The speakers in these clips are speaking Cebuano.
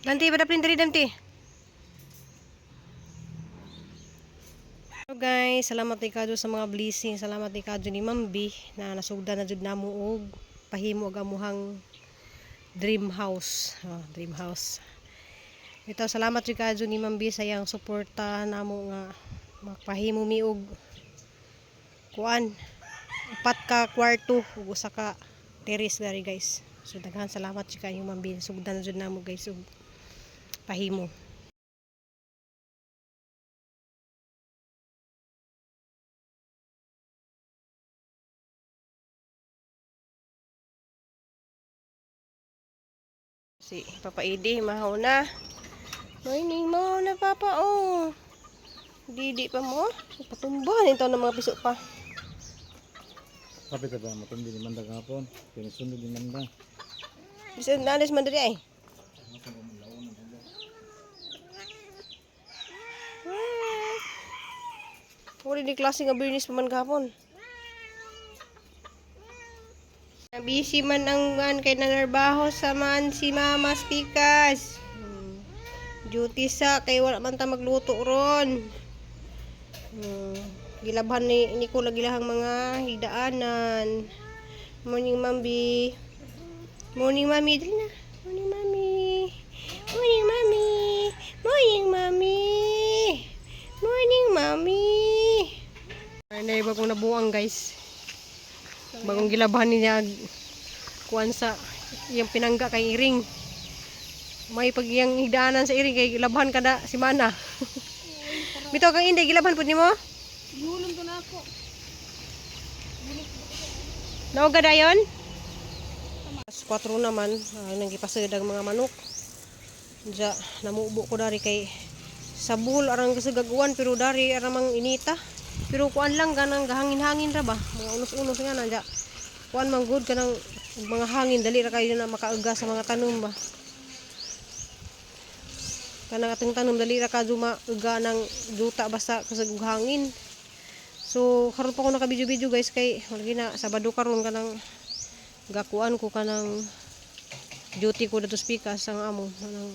Ganti, padaplin diri damti. Hello guys, salamat ni kadyo sa mga blessing. Salamat ni kadyo ni Ma'am B na nasugdan na jud namo og pahimo og amuhang dream house. Oh, dream house. Ito, salamat jud kadyo ni Ma'am B sa iyang suporta namo nga makapahimo mi og kuan upat ka kwarto ug usa ka terrace dari, guys. So daghan salamat jud kayo, Ma'am B. Sugdan na jud namo, guys, og pahimo. Si Papa Idi, mahaw na. Morning mo na, Papa, oh. Didi pa mo. Patumba nito ng mga piso pa. Kapit ba matundi ni Manda gapon. Pinisunod ni Manda. Bisan nalis man diri ay. Wala ni klase nga birnis pa man gapon. Busy man ang man kay nanarbaho sa man si Mama Spikas. Duty sa kay wala man ta magluto ron. Gilabhan ni Nicola gilahang mga higdaanan. Morning, Mambi. Morning, Mami. Dali na. Morning, Mami. Morning, Mami. Morning, Mami. Morning, Mami. Ay, na bagong nabuang, guys. Bagong gilabahan niya kuan sa iyang pinangga kay iring. May pag iyang higdaanan sa iring kay gilabahan kada simana. Bitaw kang inday, gilabahan pud nimo? Gulong to na ako. Naoga dayon? Alas 4 naman, ay nang gipasagad ang mga manok. Diya, namubo ko dari kay sa buhol arang kasagaguan pero dari arang mang inita. Pero kuan lang ganang gahangin-hangin ra ba? Mga unos-unos nga na diya. Kuan man good kanang mga hangin dali ra kayo na makauga sa mga tanom ba. Kanang atong tanom dali ra ka mauga ng juta basta kasagug hangin. So karon pa ko naka-video-video, guys, kay wala na Sabado karon kanang gakuan ko kanang duty ko dito speakers ang amo kanang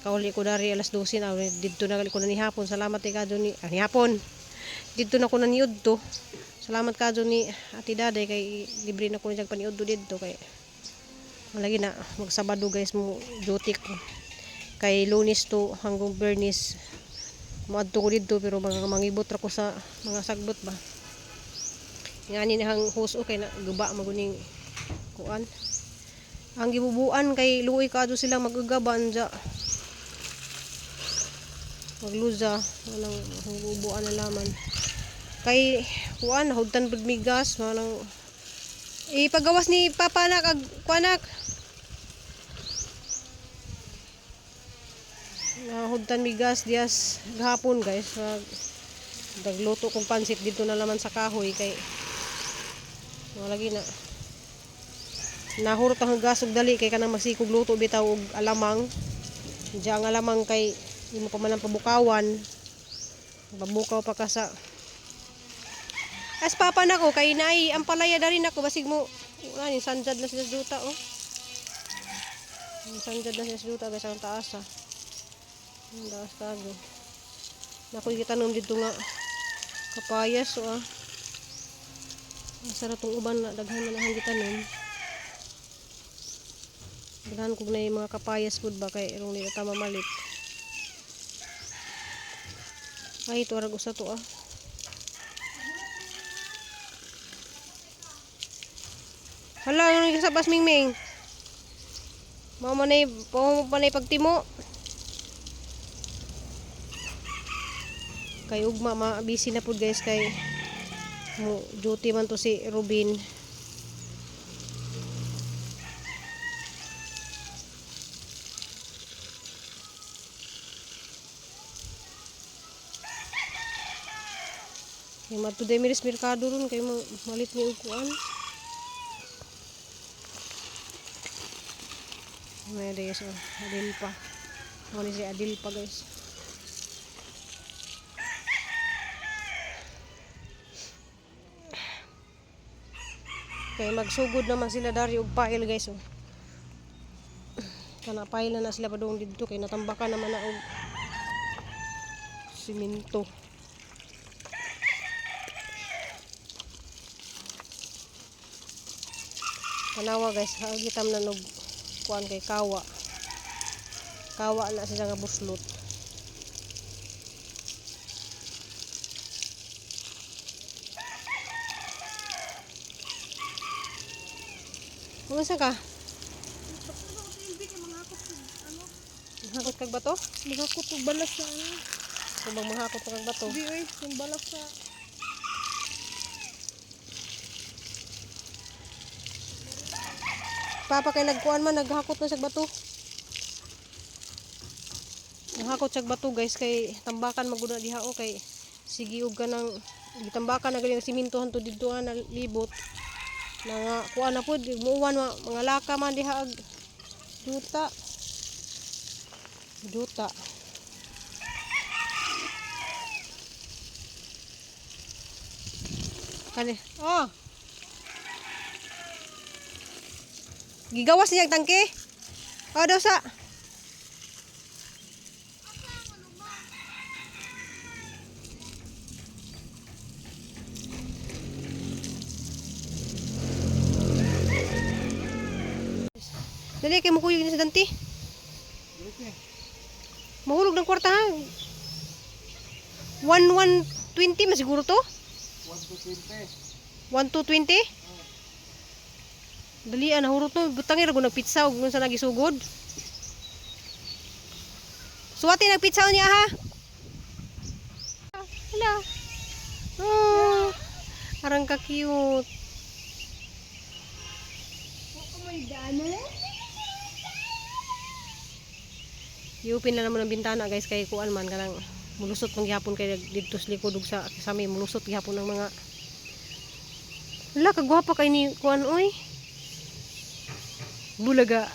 kauli ko dari alas 12 na didto na gali ko na ni hapon. Salamat kay kadyo ni ni hapon didto na ko na niudto. Salamat kadyo ni Ate Daday kay libre na ko niya paniudto didto kay lagi na magsabado, guys, mo duty ko kay Lunes to hanggang Bernis moadto ko didto pero mga mangibot ra ko sa mga sagbot ba ngani na hang hose okay na guba maguning kuan ang gibubuan kay luoy kaadto sila mag-ugaban dya magluza anang ang bubuan na laman kay kuan hugtan pud migas manang ipagawas ni Papa anak ag kuanak nahudtan migas dias gahapon, guys. Nagluto kong pansit dito na naman sa kahoy kay mga lagi na nahurot ang gas og dali kay kanang magsikog luto bitaw og alamang. Diya ang alamang kay imo pa man ang pabukawan, pabukaw pa ka sa as papa nako kay naay ang palaya dari nako basig mo ani sanjad na sila sa duta, oh. Sanjad na sila sa duta, guys, ang taas, ah. Ang taas kago. Nakoy gitanom dito nga kapayas, so ah. Ang sarap tong uban na daghan man ang gitanom. Daghan kog na yung mga kapayas pud ba kay irong nila tama malit. Ay, ito arag usa to, ah. Hala, ano yung sabas, Mingming? Mao man ay, mao man ay pagtimo. Kay ugma ma busy na pud, guys, kay mo duty man to si Ruben. Kay madto demiris merkado ron kay mo malit ni og kuan. May guys, oh, Adil pa. Mo ni si Adil pa, guys. Kay magsugod naman sila dari og pile, guys, oh. Kana pile na na sila padung didto kay natambakan naman na og simento. Tanawa guys, gitam na nog kuan kay kawa. Kawa na siya nga buslot. Kumusta ka? Mahakot kag bato? Maghakot og balas sa ano. Kung bang mahakot kag bato? Di oy, yung balas sa Papa kay nagkuan man naghakot na sa bato. Naghakot sa bato guys kay tambakan magud na diha o kay sige og kanang gitambakan na galing siminto hanto didto na libot. Na nga kuan na pud muuwan mga laka man diha ag duta. Duta. Kani. Oh. Gigawas niya ang tangke. Oh, daw sa. Dali kay mukuyog ni sa danti. Mahulog ng kwarta ha. 1120 masiguro to? 1 to 20. 1220? Dali ah, nahurot no. Butangin ra nagpizza og sa nagisugod. Suwati nagpizza niya ha. Hala. Oh, arang ka cute. I-open na naman ang bintana guys kay kuan man kanang mulusot man gihapon kay didto sa likod ug sa sami mulusot gihapon ang mga. Hala, kagwapa kay ni kuan oy. Bulaga.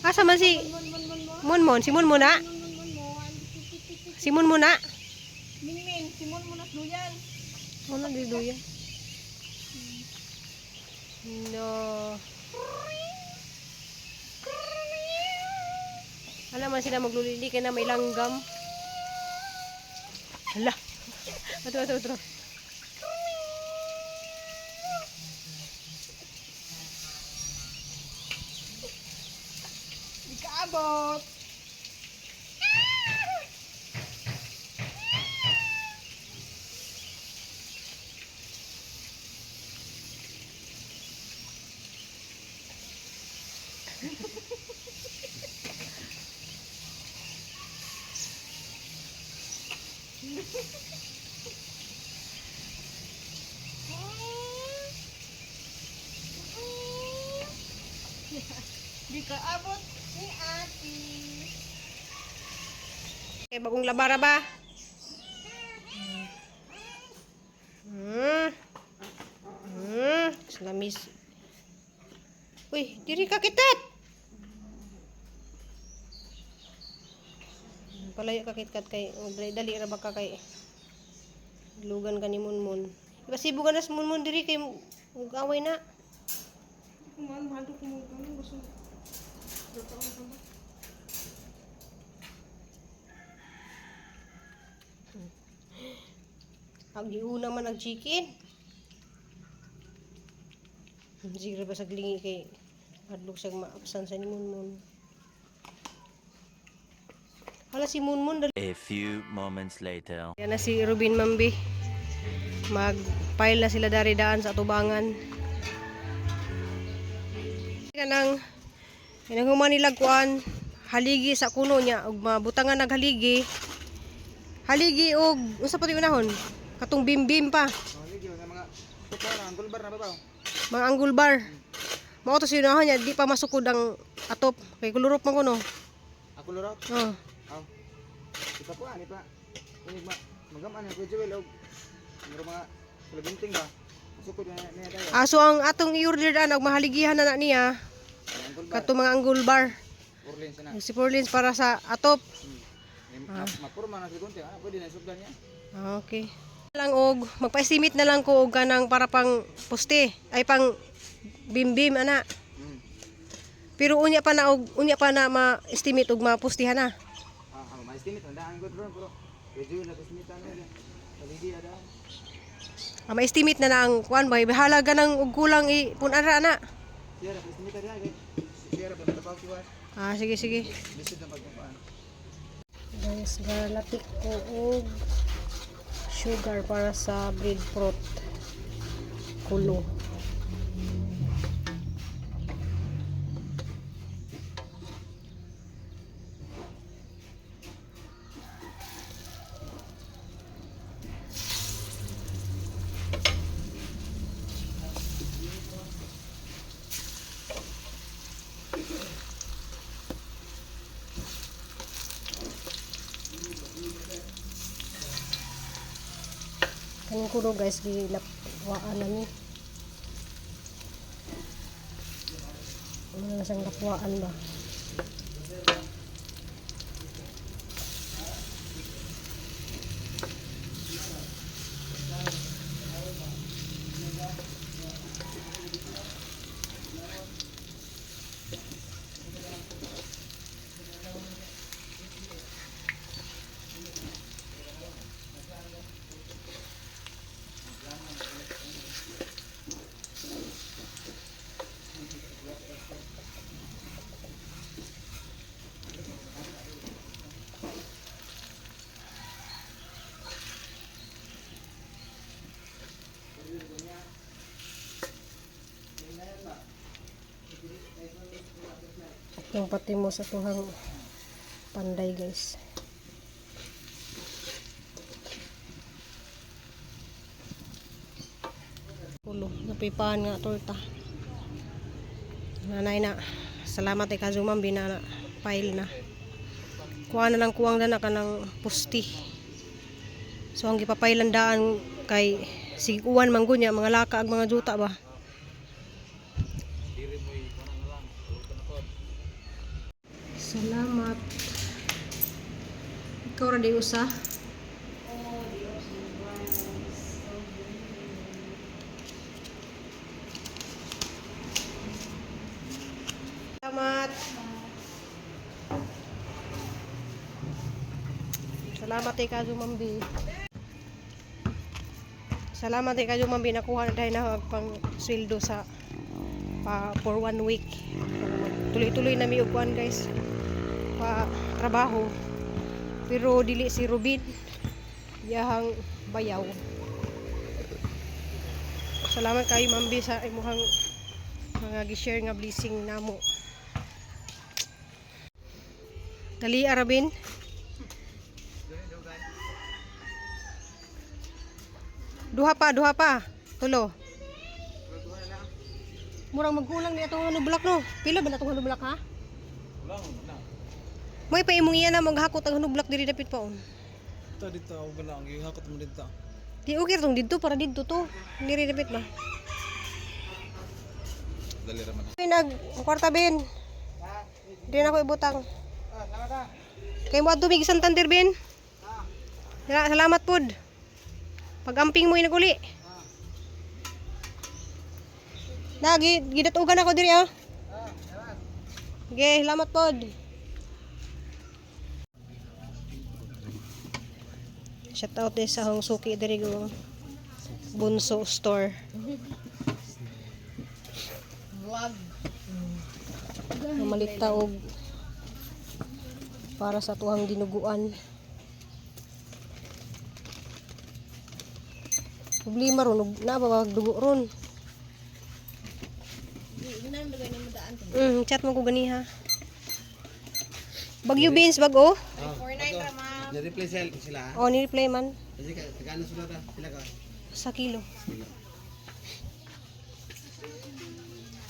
Asa man si Monmon? Si Monmon na? Si Monmon na? Minmin, Simon mo na duyan. Wala di duya. No. Alam man sila maglulili kay na may langgam. Hala. Ato ato ato. Di kaabot. Di kaabot ni ate. Okay, bagong labara ba? Salamis. Uy, diri ka kitat. Palayo ka kitkat kay dali dali ra ba ka kay lugan ka ni Munmun. Ibasibo ka na sa Munmun diri kay away na. Kuman, mahal ko kumuha. Gusto. Ag-iuna man ang chicken. Sige ba sa glingi kay adlok siyang maabsan sa ni Munmun. Hala si Munmun dali. A few moments later. Yan na si Ruben Mambi. Mag-pile na sila dari daan sa atubangan. Kanang kanang human nila kuan haligi sa kuno niya ug mabutangan naghaligi. Haligi og unsa pa to unahon? Katong bimbim pa, Oh, ligyo sa mga tukar ang gulbar na babaw. mga angle bar. Mao to sa unahon niya di pa masukod ang atop kay kulurop man kuno. Ako lurot. Oh. Aw. Ipa ko ani pa. Inig ma magaman ang Kuya Joel og mura mga kalabinting ba. Sukod na niya tayo. Ah, so ang atong i-order daan og mahaligihan na na niya Ang gulbar. katong mga angle bar. Orlin sana. Si Porlins para sa atop. Hmm. Mapurma na sa konti, pwede na isugdan niya. Ah, okay. Lang og magpa-estimate na lang ko og kanang para pang poste, ay pang bimbim ana. Pero unya pa na og unya pa na ma-estimate og mapustihan na. Ma-estimate ang daan gud ron pero medyo na estimate na. Paligi ada. Ah, ma-estimate na na ang kuan ba halaga ng og kulang i punan ra na. Siya ra estimate ra kay. Siya ra ba tabaw kiwas. Ah, sige sige. Lisod ang pagkuan. Guys, galatik ko og sugar para sa breadfruit kulo. Kaning kulo guys, gilapwaan na ni. Ano na siyang lapwaan ba? Yung pati mo sa tuhang panday guys. Kulo, napipahan nga torta. Nanay na. Salamat kay Kazumam binana file na. Kuha na lang kuwang dana kanang pusti. So ang gipapailan daan kay sig uwan man gud niya mga laka ag mga juta ba. Salamat. Ikaw ra di usa. Salamat. Salamat kay Kazo Mambi. Salamat kay Kazo Mambi, nakuha na dahil na pang sweldo sa pa for one week. Tuloy-tuloy na mi og kuan guys. Pa trabaho. Pero dili si Rubin. Yahang bayaw. Salamat kayo Mambi sa imuhang mga gi-share nga blessing namo. Dali Arabin. Duha pa, duha pa. Tulo. Murang magkulang ni atong ano bulak no. Pila ba na atong hanublak ha? May pa imong iya na maghakot ang hanublak diri dapit pa on. Dito, dito, ako ba lang? Ihakot mo dito. Di okay tong didto para didto to. Diri dapit ba. Dali raman. Nag kwarta bin. Di na ako ibutang. Kay mo adto mig Santander bin. Salamat pod. Pag-amping mo inaguli. Na gidatugan ako diri ah. Okay, salamat pod. Shout out din sa Hong Suki diri go. Bunso Store. Vlog. Mamalita og para sa tuwang dinuguan. Problema ron, na ba dugo ron? Chat mo ko ganiha. Bagyo beans bago? 49 ra ma'am. Na-reply sila. Oh, ni-reply man Kasi tagaan sila ta. Sila ka. sa kilo.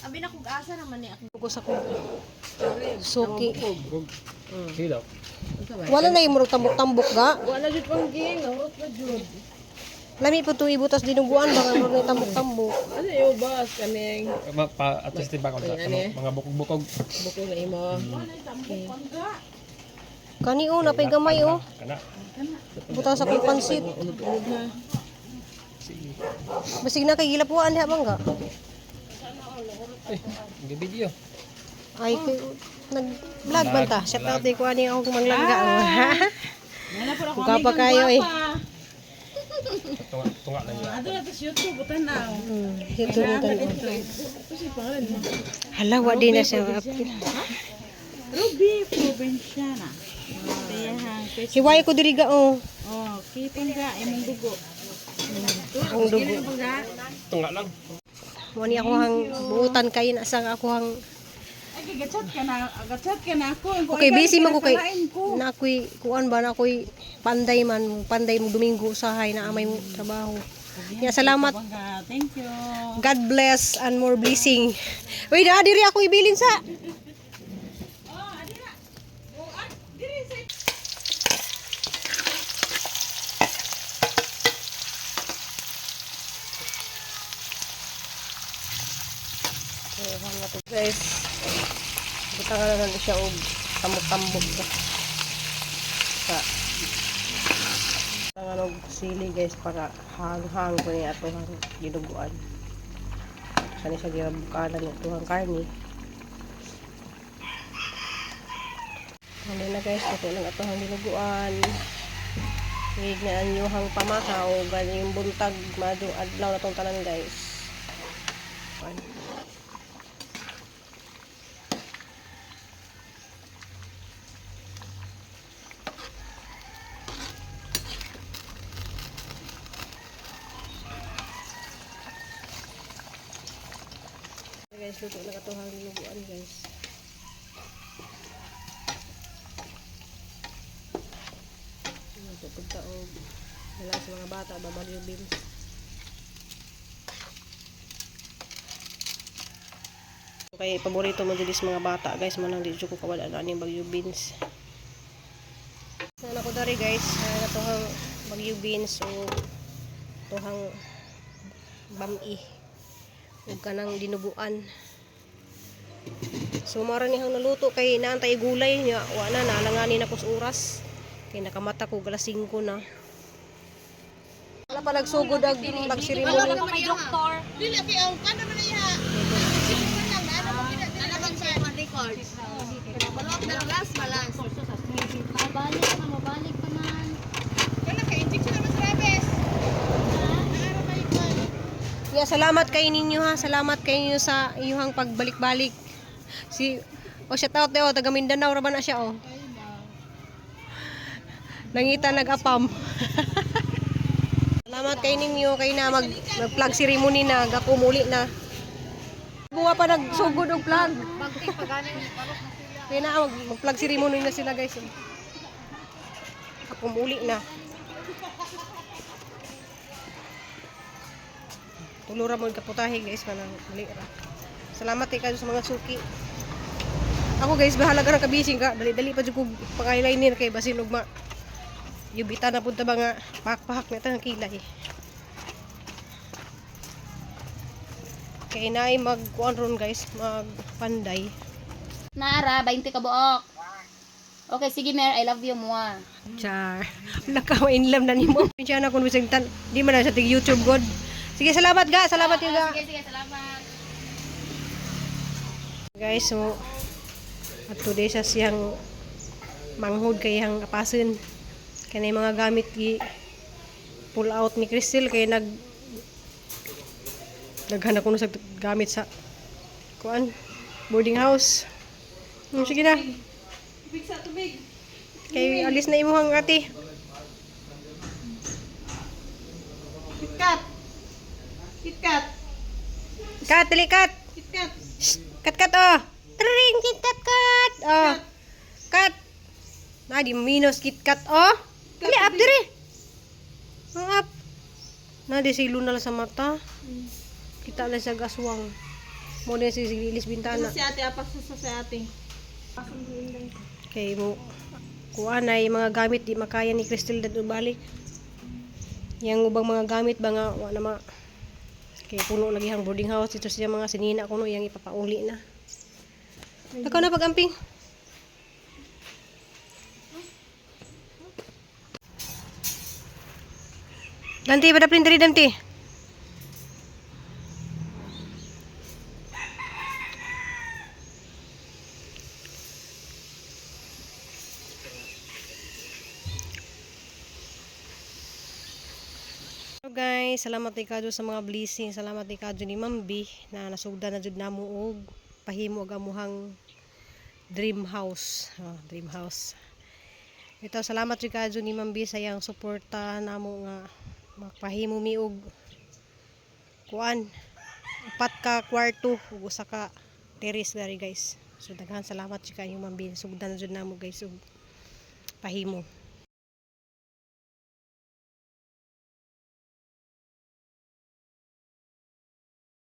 Abi na kung asa naman ni ako. Ko sa ko. Suki. Kilo. Wala na yung murag tambok-tambok ga. Wala jud pang ging, urot na jud. Lami po tuwi butas dinuguan baka murag na tambok-tambok. Ano yung boss kaning Pa, at least ba sa ano, mga bukog-bukog. buko na imo. Kani oh, napay gamay oh. Kana. Butang sa kong pansit. Basig na kay gilapuan diha bangga. Ay, video. Ay, nag-vlog man ta. Shout out ko ani ako manglangga. Kuha pa kayo eh. Tunga, tunga lang yun. Ato na to sa YouTube tanaw. YouTube mo Hala, wa din na siya. Ruby Provinciana. Kaya Hiway ko diri ga oh. oh, kipang ga imong dugo. Akong dugo. Tunga lang. Mo ni ako hang buutan kay na sa ako hang Ay gachat ka na, gachat ka na ako. Okay, busy man ko kay na ako'y kuan ba na ako'y panday man, panday mo Domingo usahay na amay mo trabaho. Ya, salamat. Thank you. God bless and more blessing. Uy, na diri ako ibilin sa. Guys, butang na lang siya og tambok-tambok ba. Sa butangan og sili guys para hang-hang ko niya ato ang ginuguan. Sa ni siya gibukalan ito ang karni. Ano na guys, ito lang ato ang ginuguan. Higig na ang inyong pamahaw, gani yung buntag, madyo adlaw na tong tanan guys. Ayan. Guys, luto na katuhang dinuguan guys. Luto pud ta og wala sa mga bata babagyo beans. Okay, paborito mo dili sa mga bata guys, manang di jud ko kawala na aning bagyo beans. Sana ko dari guys, na tuhang bagyo beans o tuhang bami ug kanang dinuguan. So mara ni hang naluto kay naantay gulay niya, wa na naalangani na ko sa oras. Kay nakamata ko alas 5 na. Wala pa nagsugod ag nagseremony. May doktor. Dili kay ang kana man iha. Ano man sa records. Balok na last balance. Mabalik pa, mabalik pa man. Kana kay injection naman sa rabes. Yeah, salamat kay ninyo ha. Salamat kay ninyo sa iyuhang pagbalik-balik. Si oh shout out oh, taga Mindanao ra ba na siya oh. Nangita nag-apam. Salamat kay ninyo kay na mag mag-flag ceremony na gakumuli na. Buwa pa nagsugod og flag. Kaya na mag flag ceremony na sila guys. Oh. Akumuli na. Tulura mo kaputahe guys manang dali ra. Salamat kay kayo sa mga suki. Ako guys bahala ka ng kabising ka. Dali-dali pa jud ko pang-eyeliner kay basin ugma. Yubita na punta ba nga pakpahak na tang kilay. Kay naay mag kuan ron guys, magpanday. Nara, 20 ka buok. Okay, sige Mer, I love you mua. Char. Wala ka mainlam na nimo. Siya na kun bisag tan di man na sa tig YouTube god. Sige, salamat ga, salamat yun ga. Sige, sige, salamat. Guys, so at today sa siyang manghod kay hang apasin. Kay na yung mga gamit gi pull out ni Crystal kay nag daghan ako sa gamit sa kuan boarding house. Sige na. Kay alis na imuhang ate. KitKat. KitKat. Kat, dali kat. KitKat. Shh, kat kat oh. Tring kit kat kat. Oh. Kat. Na di minus kit kat oh. Dali up diri. Ang up. Na di si Luna lang sa mata. Kita lang sa gaswang. Mo na si Lilis Bintana. Si ate, apas sa si ate. Kay mo kuan ay mga gamit di makaya ni Crystal dadto balik. Yang ubang mga gamit ba nga wa na ma kay puno lagi ang boarding house dito siya mga sinina kuno yang ipapauli na. Ikaw na pagamping. Danti, padaplin diri, Danti. Hello guys, salamat kay kadyo sa mga blessing. Salamat kay kadyo ni Ma'am B na nasugdan na jud namo og pahimo og amuhang dream house. Oh, dream house. Ito, salamat jud kadyo ni Ma'am B sa iyang suporta namo nga makpahimo mi og kuan, upat ka kwarto ug usa ka terrace diri, guys. So daghan salamat jud kayo, Ma'am B. Sugdan na jud namo, guys, og pahimo.